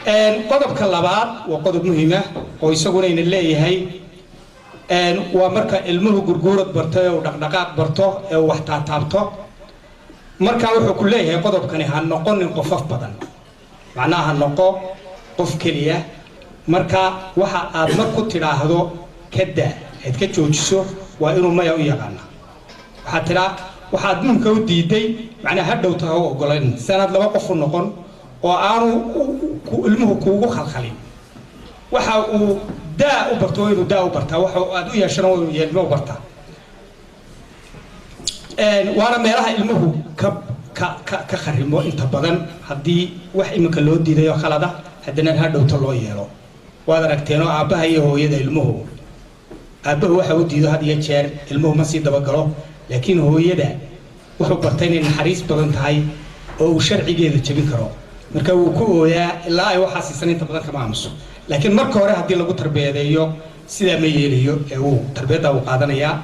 Qodobka labaad waa qodob muhiima oo isaguna ina leeyahay. Waa marka ilmuhu gurguurad barto ee uu dhaqdhaqaaq barto ee uu wax taataabto. Marka wuxuu ku leeyahay qodobkani: ha noqonin qofof badan, macnaha ha noqo qof keliya. Marka waxa aad mar ku tidhaahdo ka daa, aad ka joojiso, waa inuu maya u yaqaana. Waxaad tidhaa waxaad muhimka u diiday, macnaha ha dhowta ha u ogolayn sanaad laba qof u noqon oo aanu ilmuhu kuugu khalkhalin. Waxa uu daa u barto waa inuu daa u bartaa, waxa aad u yeeshana waa inuu yeelmo u bartaa. Waana meelaha ilmuhu ka kharimo inta badan. Haddii wax iminka loo diidayo khalada, haddana ha dhowto loo yeelo. Waad aragteenoo aabbaha iyo hooyada ilmuhu, aabbahu waxa u diido had iyo jeer ilmuhu ma sii dabagalo, laakiin hooyada wuxuu bartay inay naxariis badan tahay oo uu sharcigeeda jebin karo. Marka wuu ku ooyaa ilaa ay waxaa siisan, inta badan kama aamuso. Laakiin marka hore haddii lagu tarbiyadeeyo, sidaa ma yeelayo ee uu tarbiyadda uu qaadanayaa.